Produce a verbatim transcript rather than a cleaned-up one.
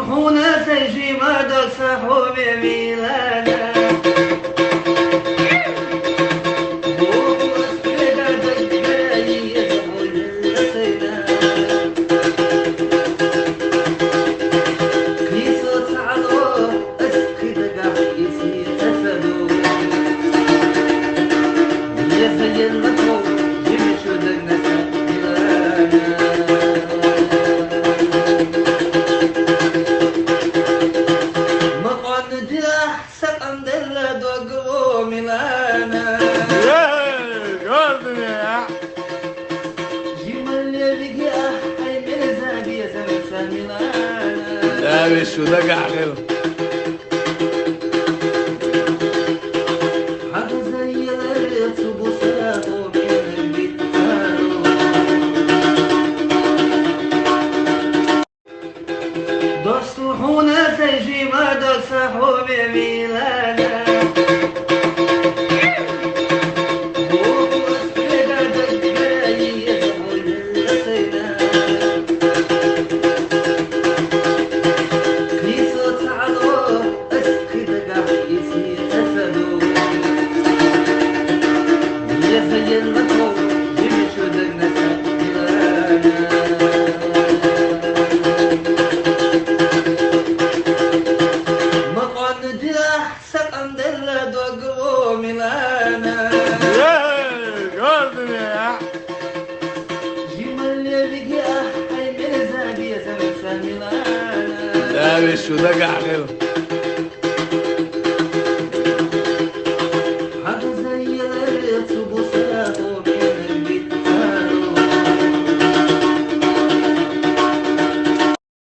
Хьуна сай жимадо са хьуме, Милана. Мукъан дила сакъан дила догу Милана. Эй, гордыня! Жималле виги ахай мерза биязамца Милана. Да, вешуда гахил. Хагза еле цубуса хо мен битаро. Досту хьуна сай жимадо са хьуме, Милана. Мукъан дила сакъан дила догу Милана. Эй, гордыня! Жималле виги ахай мерза биязамца Милана. Да, вешуда гахил.